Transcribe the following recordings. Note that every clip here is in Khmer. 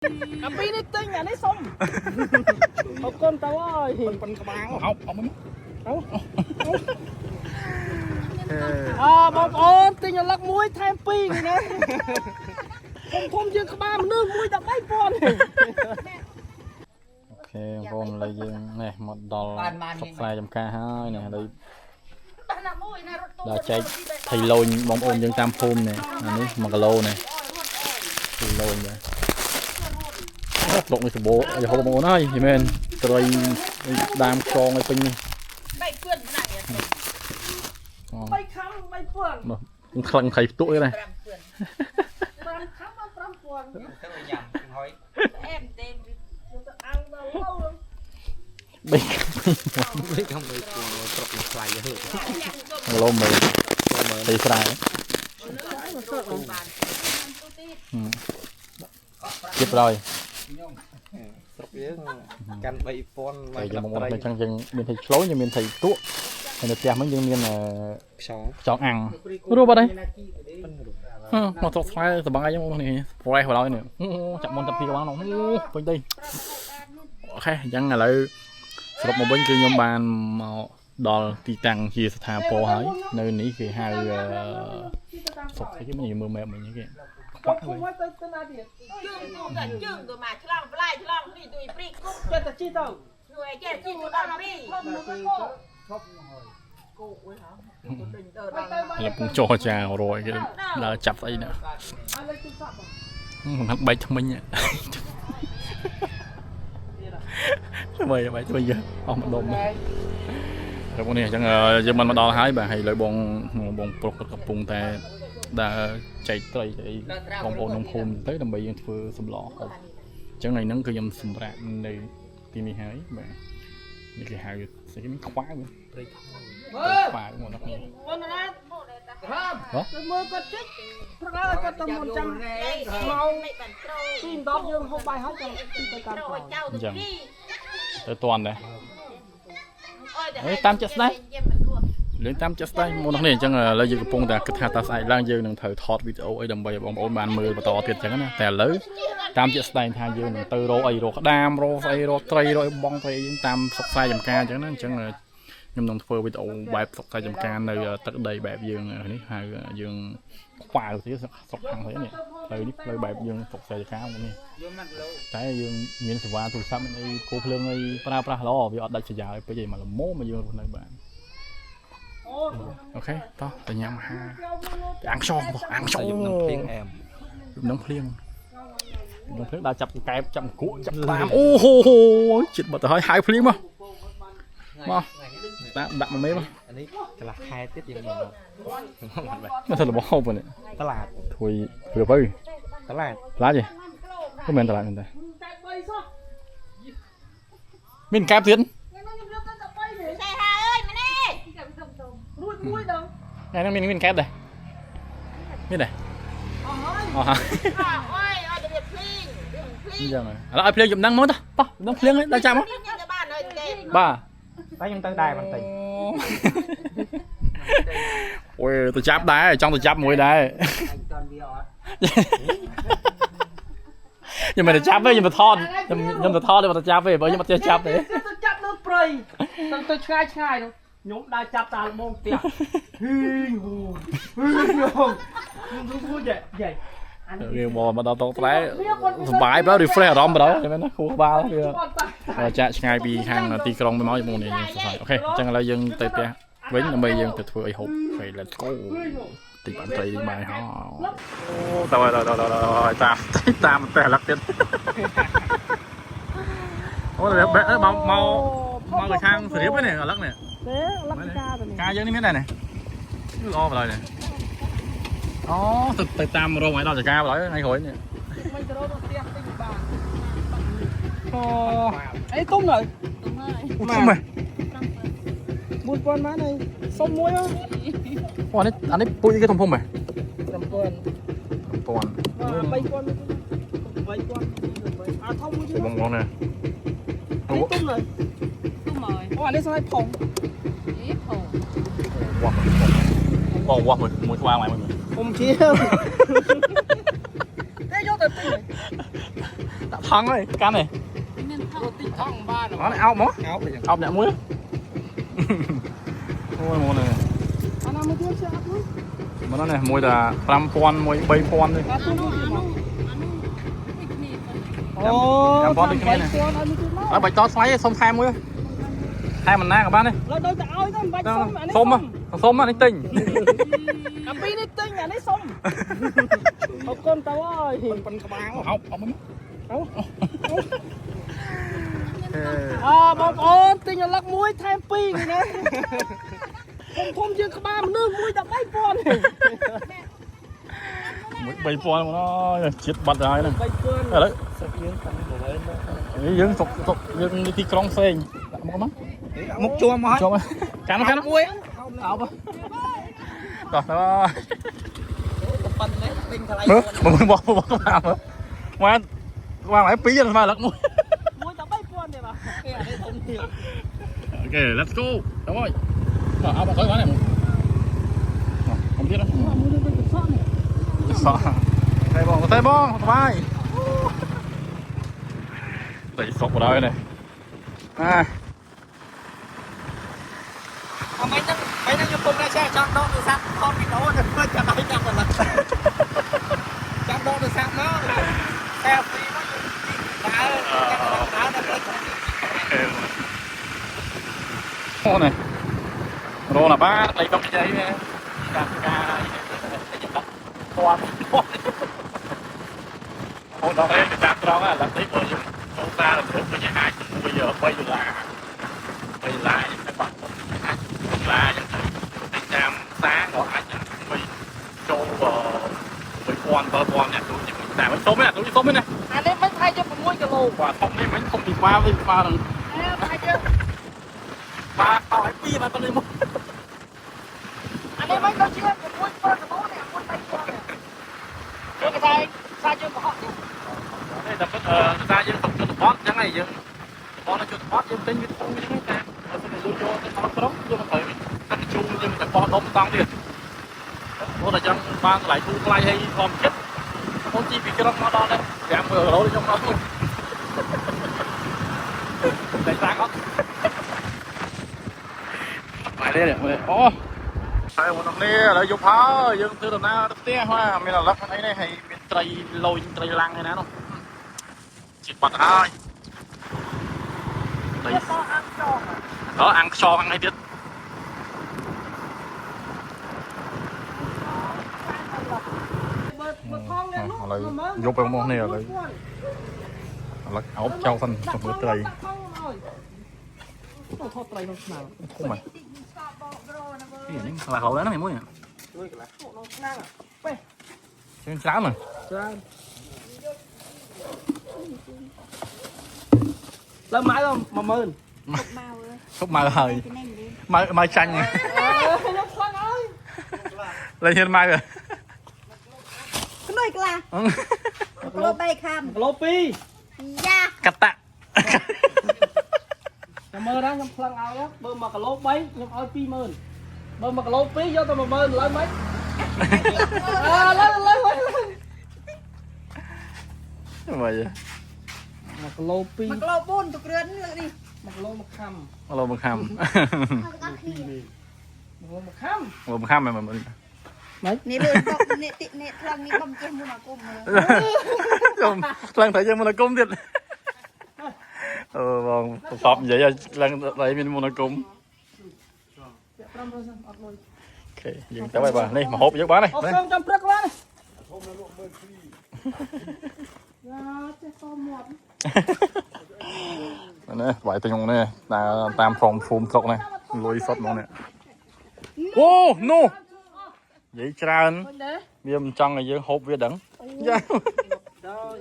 អាពីរនេះទិញអានេះសុំអរគុណតើអើយ ប៉ុនក្បាលអោបអោបមក អើបងប្អូនទិញឪឡឹកមួយថែមពីរនេះណាធំធំជាងក្បាលមនុស្សមួយ13,000 OK បងប្អូនឥឡូវយើងនេះមកដល់ស្រុកស្រែចំការហើយនេះឥឡូវដល់ចែកថៃឡូញបងប្អូនយើងតាមភូមិនេះអានេះ1គីឡូនេះគីឡូញដែរស្រុកនេះសម្បូរឲ្យហូបបងប្អូនហើយយីមែនត្រីដាមខ្យងឲ្យពេញនេះ បីពឿនម្នាក់នេះ 3ខំ3,000 មកខ្លាំងថៃផ្ទុកឯណា 5ពឿន 5ខំ5,000 ទៅញ៉ាំហើយ អែមទេ យកទៅអាំងដល់ឡូវ បី វិញខំបីពូស្រុកនេះថ្លៃហឺ គីឡូមើលថៃស្រែជិបហើយ ស្រុកយើងកាន់3000 តែយើងបងប្អូនអញ្ចឹងយើងមានថៃឆ្លូញយើងមានថៃទក់ហើយនៅផ្ទះហ្នឹងយើងមាន ខ្យង ខ្យងអាំងរួបអត់ទេមកស្រុកស្រែសប្បាយហ្នឹងបងប្អូននេះប្រេះបណ្ដោយនេះចាប់មុនចាប់ពីក្បាលនោះពេញដី OK អញ្ចឹងឥឡូវសរុបមកវិញគឺខ្ញុំបានមកដល់ទីតាំងជាស្ថាពរហើយនៅនេះគេហៅស្រុកស្អីគេមិនមើល map មិញគេខ្វាក់ គុំ វិញ ទៅទៅណាទៀត ជើងទូទៅជើងទៅមកឆ្លងផ្លែឆ្លងនេះទួយព្រីគុក ចេះតែជីទៅ នួយចេះជីទៅដល់ព្រីគោអុយហ៎ទៅដេញទៅដល់ ឥឡូវពងចរចារយគេដើរចាប់ស្អីណា ឲ្យលេខទូរស័ព្ទ មិនហាត់បែកថ្មិញអ្វីបែកថ្មិញអស់ម្ដុំ បងប្អូននេះអញ្ចឹងយើងមិនមកដល់ហើយបាទហើយឥឡូវបងបងប្រុសគាត់កំពុងតែដើរចែកត្រីអីបងប្អូនក្នុងភូមិទៅដើម្បីយើងធ្វើសម្លហូបអញ្ចឹងថ្ងៃហ្នឹងគឺខ្ញុំសម្រាប់នៅទីនេះហើយបាទនេះគេហៅស្អីគេមានខ្វាវ ព្រៃ ខ្វាវមកដល់នេះ ប៉ុណ្ណាទៅមើលគាត់ជិះព្រឹកហើយគាត់ទៅមុនចាំម៉ោង មិនបានត្រូ ទី10យើងហូបបាយហើយចាំទីទៅតាម ត្រូ ក្រោយ ចៅទៅព្រី ទៅតាន់ដែរ អើយតែ លេងតាមចិត្តស្ដែងមកដល់នេះអញ្ចឹងឥឡូវយើងកំពុងតែគិតថាតើស្អែកឡើងយើងនឹងត្រូវថតវីដេអូអីដើម្បីឲ្យបងប្អូនបានមើលបន្តទៀតអញ្ចឹងណាតែឥឡូវតាមជាក់ស្ដែងថាយើងនឹងទៅរកអីរកក្តាមរកស្អីរកត្រីរកអីបងត្រីអីយើងតាមស្រុកស្រែចំការអញ្ចឹងណាអញ្ចឹងខ្ញុំនឹងធ្វើវីដេអូបែបស្រុកស្រែចំការនៅទឹកដីបែបយើងនេះហៅយើងខ្វាវទៀតស្រុកខាងស្អីនេះផ្លូវនេះផ្លូវបែបយើងស្រុកស្រែចំការនេះតែយើងមានសេវាទូរស័ព្ទមានអីគោភ្លើងអីប្រើប្រាស់ល្អវាអត់ដាច់ស្រយាលពេកអីមកល្មមមកយើងរស់នៅបាន OK តោះទៅញ៉ាំអាហារទៅអាំងខ្យងតោះអាំងខ្យង យប់នឹងភ្លៀងអែម នឹងភ្លៀងនឹងភ្លៀងដើរចាប់កែបចាប់គក់ចាប់តាមអូហូហូចិត្តបាត់ទៅហើយហៅភ្លៀងមកមកដាក់ដាក់មកមេមក អានេះកន្លះខែទៀតយើងមក មកធ្វើរបស់ហូបនេះ តឡាត ធួយព្រឺទៅ តឡាត ឡាចទេមិនមែនតឡាចមែនទេ តែ3សោះ មានកែបទៀត ថ្ងៃនោះខ្ញុំយកទៅតែ3ទេ តែហាអើយម្នេះ រួចមួយដង ថ្ងៃហ្នឹងមានកែបដែរមានដែរ អស់ហើយ អស់ហើយ អើយអើយទៅភ្លីងភ្លីង អញ្ចឹងឥឡូវឲ្យភ្លៀងយំហ្នឹងមកតោះតោះនឹងភ្លៀងហើយដើរចាប់មក ខ្ញុំទៅបានហើយទេ បាទ តែខ្ញុំទៅដែរបន្តិច អូយទៅចាប់ដែរចង់ទៅចាប់មួយដែរខ្ញុំមិនទៅចាប់ទេខ្ញុំទៅថតខ្ញុំទៅថតទេមិនទៅចាប់ទេបើខ្ញុំអត់ចេះចាប់ទេ ទៅចាប់នៅព្រៃទៅទៅឆ្ងាយឆ្ងាយនោះខ្ញុំដើរចាប់តាលបងផ្ទះហ៊ីងហូហ៊ីងហូខ្ញុំរួចយាយ វាមកដល់តុកត្រែសប្បាយបើ refresh អារម្មណ៍បើមែនណាខួរក្បាលវាចាក់ឆ្ងាយពីខាងទីក្រុងទៅមកជាមួយនេះយើងសរសៃ OK អញ្ចឹងឥឡូវយើងទៅផ្ទះវិញដើម្បីយើងទៅធ្វើអីហូប OK let's go តិចបានត្រីបាយហោតើតើតើតាមតាមផ្ទះលឹកទៀតអូបែមកមកមកទៅខាងស្រៀបនេះលឹកនេះ ទេលឹកការទៅនេះ ការយើងនេះមានដែរនេះល្អបណ្ដោយនេះអូទៅទៅតាមរោងឲ្យដល់ចកាបណ្ដោយថ្ងៃក្រោយនេះ មិនទៅរកផ្ទះទិញបាន អូ អីទុំនៅ ធំហ៎ 4000បានហើយសុំមួយ អូអានេះអានេះពូជគេធំធំហ៎ 5000 1000 3000 3000អាធំមួយទៀត បងបងនេះ នេះទុំនៅ ទុំហើយ អូអានេះស្អីផុង អីផង វាស់បងវាស់មួយមួយក្បាលមួយ ពុំជាទេយកទៅទិញ ដាក់ ដាក់ថង់ហើយកាន់ហើយ តិចថងបាន អត់អោបមក អោបអញ្ចឹង អោបអ្នកមួយអូយមកនេះ អាណាមួយទៀតជាអត់មួយ មកនេះមួយតា5000មួយ3000នេះ អាទូមួយទៀតមកអូ 5000ដូចគ្នាណា 3000ឲ្យមួយទៀតមក អត់បាច់តស្លៃទេសុំថែមមួយថែមមិនណាក៏បានដែរ ឡើយដូចតែឲ្យទៅមិនបាច់សុំអានេះ សុំសុំនេះទិញ អាពីរនេះទិញអានេះសុំអរគុណតើអើយ ប៉ុនក្បាល អោបអោបមក អើបងប្អូនទិញអាឡឹកមួយថែមពីរនេះណាធំធំជាងក្បាលមនុស្សមួយតែ3000ទេ មួយ3000មកហើយជាតិបាត់ហើយហ្នឹង 3000 ឥឡូវ ស្រុកយើងតាំងទៅវិញ នេះយើងសុកសុកយើងនេះទីក្រុងផ្សេងដាក់មកមក មុខជួមមក ជាប់កាន់កាន់ មួយ អោបតោះតោះ ប៉ុននេះទិញថ្លៃ មើលមើលបោះបោះក្បាលមើលមកក្បាលហើយពីរស្មើលឹកមួយ មួយតែ3000ទេបាទ គេអានេះធំទៀត អូខេ let's go ទៅហើយអោបអត់ទៅបានទេមកអមទៀត មួយនេះเป็นកសក់នេះ សក់តែបងតែបងសប្បាយតែសក់បណ្ដោយនេះអា អមិនហ្នឹងមិនហ្នឹងខ្ញុំពុំដែរចេះចង់ដកទូរស័ព្ទថតវីដេអូទៅធ្វើចាំឲ្យចាំប៉ុណ្ណឹងចាំដកទូរស័ព្ទមកតែហ្វីមកយើងដើរចាំដើរដល់ អូនេះរណាបាទដៃដុកចៃនេះកាកាដាក់គាត់អូដល់នេះចាប់ត្រង់អាឡានេះបើយើងចូលសារទៅវិញអាចមួយ3ដុល្លារ3ដុល្លារតែបាត់អាចដុល្លារចឹងទៅតាមសារក៏អាចមួយចូល1000 7000អ្នកទូជាមួយតែមិនសុំទេទូសុំទេណា អានេះមិនថៃជា6គីឡូ បាទធំនេះមិនធំពីក្បាលវិញក្បាលនឹង អែថៃជា បាទតោះឲ្យពីរបាទប៉ុណ្្នេះមក អានេះមិនដូចជា6 7គីឡូនេះមួយ3000នេះយើងគេថាសាយើងកុហកទៀត នេះតែពិតអឺសារយើងសុំជនបទអញ្ចឹងហើយយើងតំបន់ជនបទយើងទិញវាធំអញ្ចឹងតែបើសិនជាយើងយកទៅដល់ក្រុងយើងមិនត្រូវទឹកជូរយើងមិនទៅបោះដុំតង់ទៀតព្រោះតែចឹងបានតម្លៃធូរថ្លៃហើយធម្មជាតិអូនជីពីក្រុងមកដល់នេះ5គីឡូខ្ញុំមកមួយតែសាកអត់បាយនេះអូហើយបងប្អូននេះឥឡូវយប់ហើយយើងធ្វើដំណើរទៅផ្ទះបាទមានអាឡឹកអីនេះហើយមានត្រីលយត្រីឡាំងឯណានោះជាតិបាត់ហើយត្រី តអាំងចង អអាំងខ្យងអាំងអីទៀត បើបើថងនេះនោះ ឥឡូវយប់ទៅមកនេះឥឡូវឥឡូវអោបចោលសិនចាំមើលត្រី ថងឲ្យទៅថតត្រីក្នុងឆ្នាំង ធំហ៎នេះខ្លះហៅដែរហ្នឹងមួយ មួយកន្លះ ក្នុងឆ្នាំង ជាងច្រើនហ្នឹង ច្រើនឡើងម៉ៅ10000 ឈប់ម៉ៅហើយម៉ៅម៉ៅចាញ់ អឺខ្ញុំស្លាក់ហើយ លែងហ៊ានម៉ៅ ក្នួយក្លាគីឡូ3ខាំ គីឡូ2 យ៉ា កតៈ ខ្ញុំមើលណាខ្ញុំផ្លឹងឲ្យបើ1គីឡូ3ខ្ញុំឲ្យ20000បើ1គីឡូ2យកតែ10000ឡើយមិនអើឡើយឡើយឡើយ មើល 1គីឡូ2 1គីឡូ4ទៅគ្រឿនលើកនេះ 1គីឡូ1ខាំ មកលោមកខាំ 1គីឡូ1ខាំ មកខាំមែនមើល នេះលើកនេះតិនេះថ្លឹងនេះបំចេះមួយមកគុំមើល ខ្ញុំខ្លាំងតែយើងមនគុំទៀតអឺបងប្រសពនិយាយឲ្យឡើងតែមានមនគុំ 500សិនអត់លុយ អូខេយើងទៅហើយបាទនេះមកហូបយើងបានហើយ អូខ្ញុំចាំព្រឹកបានយ៉ាចេះតមាត់ នេះបាយទិញក្នុងនេះតាមព្រមភូមិស្រុកនេះលុយសុតហ្មងនេះអូនោះនិយាយច្រើន ឃើញទេ វាមិនចង់ឲ្យយើងហូបវាដឹងយ៉ា ដល់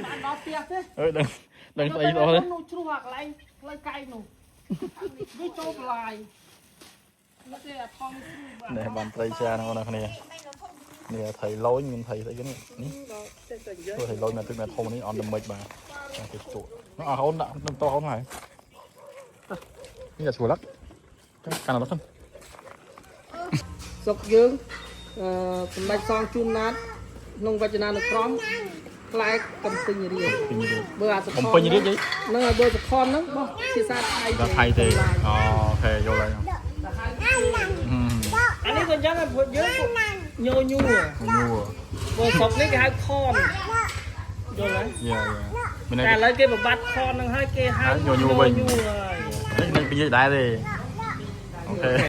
បានដល់ផ្ទះទេ អើយដឹងដឹងស្អីអស់ទេ នោះជ្រុះអាកន្លែងផ្លូវកែងនោះវាចូលបន្លាយមកទេអាថងជ្រុះបាទ នេះបានត្រីច្រើនបងប្អូនគ្នានេះត្រីលយមានត្រីស្អីគេនេះនេះត្រីលយមកទឹកមកធំនេះអន់ល្មិចបាទគេស្ទក់នោះអស់អូនដាក់នឹងតោះអូនហើយនេះស្រួលកាន់អត់សិន សុកយើងអឺសម្ដេចសងជូនណាត ក្នុងវចនានុក្រមផ្លែកំពេញរាជ ពេញរាជ បើអាសខ កំពេញរាជអី ហ្នឹងហើយបើសខនហ្នឹងបោះភាសាថៃ ដល់ថៃទេអូខេយល់ហើយ អានេះក៏អញ្ចឹងដែរព្រោះយើងញញួរ ញួរ បើស្រុកនេះគេហៅខនយល់ហើយ យ៉ាយ៉ាមាន តែឥឡូវគេបំបត្តិខនហ្នឹងហើយគេហៅ ញញួរវិញ ញញួរហើយ នេះពេញរាជដែរទេអូខេ។